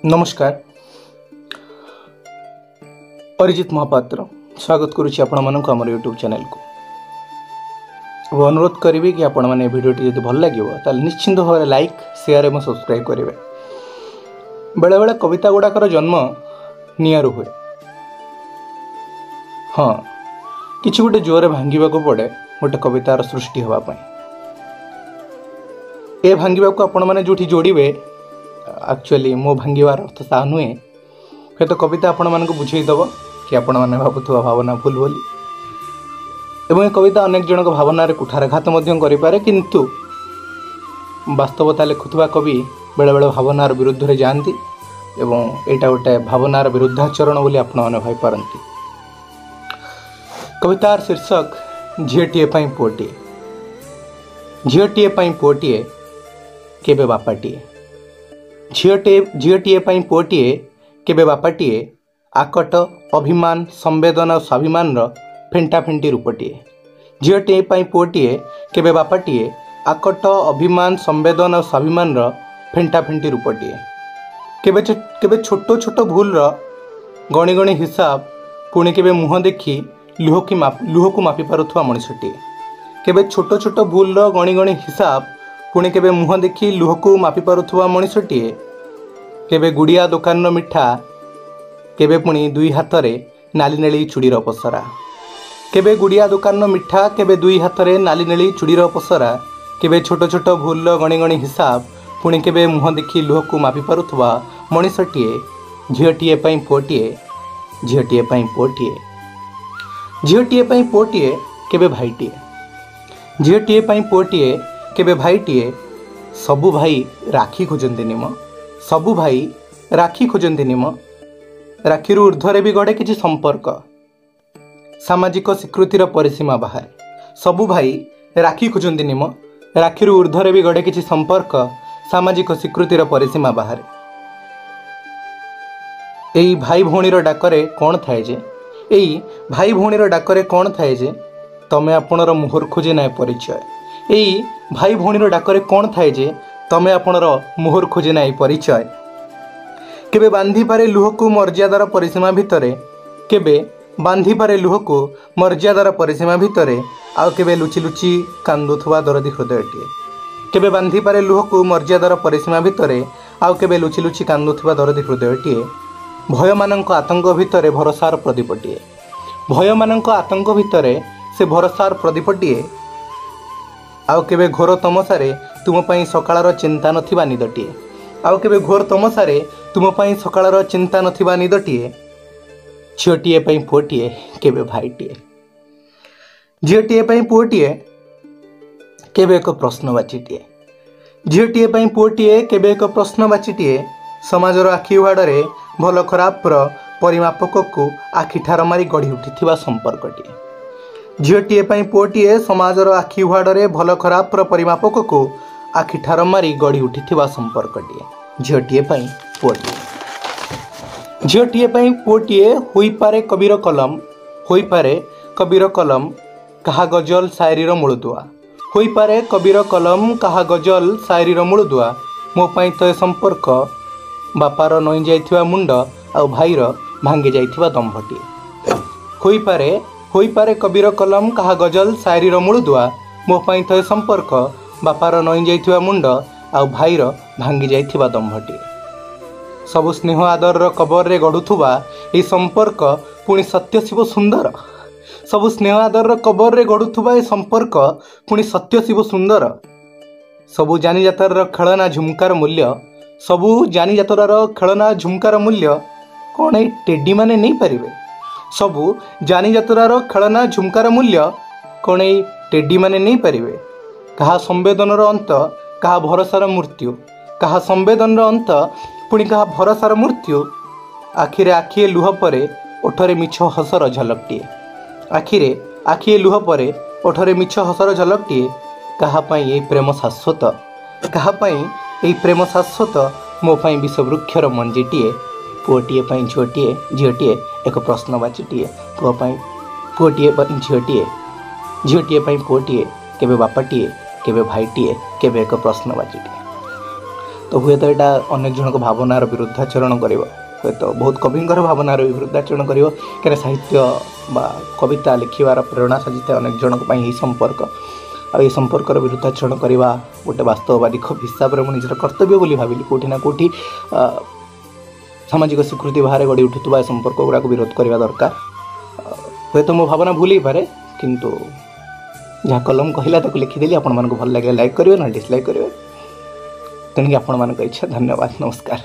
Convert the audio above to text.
ନମସ୍କାର, ଅରିଜିତ ମହାପାତ୍ର ସ୍ୱାଗତ କରୁଛି ଆପଣମାନଙ୍କୁ ଆମର ୟୁଟ୍ୟୁବ୍ ଚ୍ୟାନେଲକୁ ଏବଂ ଅନୁରୋଧ କରିବି କି ଆପଣମାନେ ଏ ଭିଡ଼ିଓଟି ଯଦି ଭଲ ଲାଗିବ ତାହେଲେ ନିଶ୍ଚିନ୍ତ ଭାବରେ ଲାଇକ୍, ସେୟାର ଏବଂ ସବସ୍କ୍ରାଇବ୍ କରିବେ। ବେଳେବେଳେ କବିତା ଗୁଡ଼ାକର ଜନ୍ମ ନିଆଁରୁ ହୁଏ। ହଁ, କିଛି ଗୋଟେ ଜୋରରେ ଭାଙ୍ଗିବାକୁ ପଡ଼େ ଗୋଟେ କବିତାର ସୃଷ୍ଟି ହେବା ପାଇଁ। ଏ ଭାଙ୍ଗିବାକୁ ଆପଣମାନେ ଯେଉଁଠି ଯୋଡ଼ିବେ, ଆକ୍ଚୁଆଲି ମୋ ଭାଙ୍ଗିବାର ଅର୍ଥ ତାହା ନୁହେଁ। ହୁଏତ କବିତା ଆପଣମାନଙ୍କୁ ବୁଝେଇଦେବ କି ଆପଣମାନେ ଭାବୁଥିବା ଭାବନା ଭୁଲ ବୋଲି, ଏବଂ ଏ କବିତା ଅନେକ ଜଣଙ୍କ ଭାବନାରେ କୁଠାରଘାତ ମଧ୍ୟ କରିପାରେ। କିନ୍ତୁ ବାସ୍ତବତା ଲେଖୁଥିବା କବି ବେଳେବେଳେ ଭାବନାର ବିରୁଦ୍ଧରେ ଯାଆନ୍ତି ଏବଂ ଏଇଟା ଗୋଟେ ଭାବନାର ବିରୁଦ୍ଧାଚରଣ ବୋଲି ଆପଣମାନେ ଭାବିପାରନ୍ତି। କବିତାର ଶୀର୍ଷକ ଝିଅଟିଏ ପାଇଁ ପୁଅଟିଏ। ଝିଅଟିଏ ପାଇଁ ପୁଅଟିଏ କେବେ ବାପାଟିଏ, ଝିଅଟିଏ ପାଇଁ ପୁଅଟିଏ କେବେ ବାପାଟିଏ, ଆକଟ, ଅଭିମାନ, ସମ୍ବେଦନା ଓ ସ୍ୱାଭିମାନର ଫେଣ୍ଟାଫେଣ୍ଟି ରୂପଟିଏ। ଝିଅଟିଏ ପାଇଁ ପୁଅଟିଏ କେବେ ବାପାଟିଏ, ଆକଟ, ଅଭିମାନ, ସମ୍ବେଦନା ଓ ସ୍ୱାଭିମାନର ଫେଣ୍ଟାଫେଣ୍ଟି ରୂପଟିଏ। କେବେ କେବେ ଛୋଟ ଛୋଟ ଭୁଲର ଗଣି ଗଣି ହିସାବ, ପୁଣି କେବେ ମୁହଁ ଦେଖି ଲୁହକୁ ମାପି ପାରୁଥିବା ମଣିଷଟିଏ। କେବେ ଛୋଟ ଛୋଟ ଭୁଲର ଗଣି ଗଣି ହିସାବ, ପୁଣି କେବେ ମୁହଁ ଦେଖି ଲୁହକୁ ମାପି ପାରୁଥିବା ମଣିଷଟିଏ। କେବେ ଗୁଡ଼ିଆ ଦୋକାନର ମିଠା, କେବେ ପୁଣି ଦୁଇ ହାତରେ ନାଲି ନେଳି ଚୁଡ଼ିର ପସରା। କେବେ ଗୁଡ଼ିଆ ଦୋକାନର ମିଠା, କେବେ ଦୁଇ ହାତରେ ନାଲି ନେଳି ଚୁଡ଼ିର ପସରା। କେବେ ଛୋଟ ଛୋଟ ଭୁଲର ଗଣି ଗଣି ହିସାବ, ପୁଣି କେବେ ମୁହଁ ଦେଖି ଲୁହକୁ ମାପି ପାରୁଥିବା ମଣିଷଟିଏ। ଝିଅଟିଏ ପାଇଁ ପୁଅଟିଏ, ଝିଅଟିଏ ପାଇଁ ପୁଅଟିଏ, ଝିଅଟିଏ ପାଇଁ ପୁଅଟିଏ କେବେ ଭାଇଟିଏ, ଝିଅଟିଏ ପାଇଁ ପୁଅଟିଏ କେବେ ଭାଇଟିଏ। ସବୁ ଭାଇ ରାକ୍ଷୀ ଖୋଜନ୍ତିନି ମ, ସବୁ ଭାଇ ରାକ୍ଷୀ ଖୋଜନ୍ତିନି ମ, ରାକ୍ଷୀରୁ ଉର୍ଦ୍ଧ୍ୱରେ ବି ଗଢ଼େ କିଛି ସମ୍ପର୍କ, ସାମାଜିକ ସ୍ୱୀକୃତିର ପରିସୀମା ବାହାରେ। ସବୁ ଭାଇ ରାକ୍ଷୀ ଖୋଜନ୍ତିନି ମ, ରାକ୍ଷୀରୁ ଉର୍ଦ୍ଧ୍ୱରେ ବି ଗଢ଼େ କିଛି ସମ୍ପର୍କ, ସାମାଜିକ ସ୍ୱୀକୃତିର ପରିସୀମା ବାହାରେ। ଏଇ ଭାଇ ଭଉଣୀର ଡାକରେ କ'ଣ ଥାଏ ଯେ, ଏଇ ଭାଇ ଭଉଣୀର ଡାକରେ କ'ଣ ଥାଏ ଯେ, ତମେ ଆପଣର ମୋହର ଖୋଜେ ନା ପରିଚୟ। ଏଇ ଭାଇ ଭଉଣୀର ଡାକରେ କ'ଣ ଥାଏ ଯେ, ତମେ ଆପଣର ମୋହର ଖୋଜେ ନା ପରିଚୟ। କେବେ ବାନ୍ଧିପାରେ ଲୁହକୁ ମର୍ଯ୍ୟାଦାର ପରିସୀମା ଭିତରେ, କେବେ ବାନ୍ଧିପାରେ ଲୁହକୁ ମର୍ଯ୍ୟାଦାର ପରିସୀମା ଭିତରେ, ଆଉ କେବେ ଲୁଚି ଲୁଚି କାନ୍ଦୁଥିବା ଦରଦୀ ହୃଦୟଟିଏ। କେବେ ବାନ୍ଧିପାରେ ଲୁହକୁ ମର୍ଯ୍ୟାଦାର ପରିସୀମା ଭିତରେ, ଆଉ କେବେ ଲୁଚି ଲୁଚି କାନ୍ଦୁଥିବା ଦରଦୀ ହୃଦୟଟିଏ। ଭୟମାନଙ୍କ ଆତଙ୍କ ଭିତରେ ଭରସାର ପ୍ରଦୀପଟିଏ, ଭୟମାନଙ୍କ ଆତଙ୍କ ଭିତରେ ସେ ଭରସାର ପ୍ରଦୀପଟିଏ। ଆଉ କେବେ ଘୋର ତମସାରେ ତୁମ ପାଇଁ ସକାଳର ଚିନ୍ତା ନଥିବା ନିଦଟିଏ, ଆଉ କେବେ ଘୋର ତମସାରେ ତୁମ ପାଇଁ ସକାଳର ଚିନ୍ତା ନଥିବା ନିଦଟିଏ। ଝିଅଟିଏ ପାଇଁ ପୁଅଟିଏ କେବେ ଭାଇଟିଏ, ଝିଅଟିଏ ପାଇଁ ପୁଅଟିଏ କେବେ ଏକ ପ୍ରଶ୍ନବାଚୀଟିଏ, ଝିଅଟିଏ ପାଇଁ ପୁଅଟିଏ କେବେ ଏକ ପ୍ରଶ୍ନବାଚୀଟିଏ। ସମାଜର ଆଖି ଉହାଡ଼ରେ ଭଲ ଖରାପର ପରିମାପକକୁ ଆଖିଠାର ମାରି ଗଢ଼ି ଉଠିଥିବା ସମ୍ପର୍କଟିଏ। ଝିଅଟିଏ ପାଇଁ ପୁଅଟିଏ ସମାଜର ଆଖି ଉହାଡ଼ରେ ଭଲ ଖରାପର ପରିମାପକକୁ ଆଖିଠାର ମାରି ଗଢ଼ି ଉଠିଥିବା ସମ୍ପର୍କଟିଏ। ଝିଅଟିଏ ପାଇଁ ପୁଅଟିଏ, ଝିଅଟିଏ ପାଇଁ ପୁଅଟିଏ ହୋଇପାରେ କବିର କଲମ, ହୋଇପାରେ କବିର କଲମ କାହା ଗଜଲ ସାଏରୀର ମୂଳଦୁଆ, ହୋଇପାରେ କବିର କଲମ କାହା ଗଜଲ ସାଏରୀର ମୂଳଦୁଆ। ମୋ ପାଇଁ ତ ଏ ସମ୍ପର୍କ ବାପାର ନଇଁ ଯାଇଥିବା ମୁଣ୍ଡ ଆଉ ଭାଇର ଭାଙ୍ଗି ଯାଇଥିବା ଦମ୍ଭଟିଏ। ହୋଇପାରେ କବିର କଲମ କାହା ଗଜଲ ସାଏରୀର ମୂଳଦୁଆ, ମୋ ପାଇଁ ତ ଏ ସମ୍ପର୍କ ବାପାର ନଇଁ ଯାଇଥିବା ମୁଣ୍ଡ ଆଉ ଭାଇର ଭାଙ୍ଗି ଯାଇଥିବା ଦମ୍ଭଟିଏ। ସବୁ ସ୍ନେହ ଆଦରର କବରରେ ଗଢ଼ୁଥିବା ଏହି ସମ୍ପର୍କ ପୁଣି ସତ୍ୟ ଶିବ ସୁନ୍ଦର, ସବୁ ସ୍ନେହ ଆଦରର କବରରେ ଗଢ଼ୁଥିବା ଏ ସମ୍ପର୍କ ପୁଣି ସତ୍ୟ ଶିବ ସୁନ୍ଦର। ସବୁ ଯାନିଯାତ୍ରାର ଖେଳନା ଝୁମକାର ମୂଲ୍ୟ, ସବୁ ଯାନିଯାତ୍ରାର ଖେଳନା ଝୁମକାର ମୂଲ୍ୟ କ'ଣ ଏଇ ଟେଡ଼ିମାନେ ନେଇପାରିବେ? ସବୁ ଯାନିଯାତ୍ରାର ଖେଳନା ଝୁମକାର ମୂଲ୍ୟ କ'ଣ ଏଇ ଟେଡ଼ିମାନେ ନେଇପାରିବେ? କାହା ସମ୍ବେଦନର ଅନ୍ତ, କାହା ଭରସାର ମୃତ୍ୟୁ, କାହା ସମ୍ବେଦନର ଅନ୍ତ ପୁଣି କାହା ଭରସାର ମୃତ୍ୟୁ। ଆଖିରେ ଆଖିଏ ଲୁହ ପରେ ଓଠରେ ମିଛ ହସର ଝଲକଟିଏ, ଆଖିରେ ଆଖିଏ ଲୁହ ପରେ ଓଠରେ ମିଛ ହସର ଝଲକଟିଏ। କାହା ପାଇଁ ଏଇ ପ୍ରେମ ଶାଶ୍ୱତ, କାହା ପାଇଁ ଏଇ ପ୍ରେମ ଶାଶ୍ୱତ, ମୋ ପାଇଁ ବିଷବୃକ୍ଷର ମଞ୍ଜିଟିଏ। ପୁଅଟିଏ ପାଇଁ ଝିଅଟିଏ, ଝିଅଟିଏ ଏକ ପ୍ରଶ୍ନବାଚୀଟିଏ। ପୁଅ ପାଇଁ ପୁଅଟିଏ ପାଇଁ ଝିଅଟିଏ, ଝିଅଟିଏ ପାଇଁ ପୁଅଟିଏ କେବେ ବାପାଟିଏ, କେବେ ଭାଇଟିଏ, କେବେ ଏକ ପ୍ରଶ୍ନବାଚୀଟିଏ। ତ ହୁଏତ ଏଇଟା ଅନେକ ଜଣଙ୍କ ଭାବନାର ବିରୁଦ୍ଧାଚରଣ କରିବ, ହୁଏତ ବହୁତ କବିଙ୍କର ଭାବନାର ବିରୁଦ୍ଧାଚରଣ କରିବ, କାହିଁକିନା ସାହିତ୍ୟ ବା କବିତା ଲେଖିବାର ପ୍ରେରଣା ସାଜିଥାଏ ଅନେକ ଜଣଙ୍କ ପାଇଁ ଏହି ସମ୍ପର୍କ। ଆଉ ଏ ସମ୍ପର୍କର ବିରୁଦ୍ଧାଚରଣ କରିବା ଗୋଟେ ବାସ୍ତବବାଦୀ କବି ହିସାବରେ ମୁଁ ନିଜର କର୍ତ୍ତବ୍ୟ ବୋଲି ଭାବିଲି। କେଉଁଠି ନା କେଉଁଠି ସାମାଜିକ ସ୍ୱୀକୃତି ବାହାରେ ଗଢ଼ି ଉଠୁଥିବା ଏ ସମ୍ପର୍କ ଗୁଡ଼ାକୁ ବିରୋଧ କରିବା ଦରକାର। ହୁଏତ ମୋ ଭାବନା ଭୁଲ ହେଇପାରେ, କିନ୍ତୁ ଯାହା କଲମ କହିଲା ତାକୁ ଲେଖିଦେଲି। ଆପଣମାନଙ୍କୁ ଭଲ ଲାଗିଲେ ଲାଇକ୍ କରିବେ, ନହେଲେ ଡିସଲାଇକ୍ କରିବେ, ତେଣିକି ଆପଣମାନଙ୍କ ଇଚ୍ଛା। ଧନ୍ୟବାଦ, ନମସ୍କାର।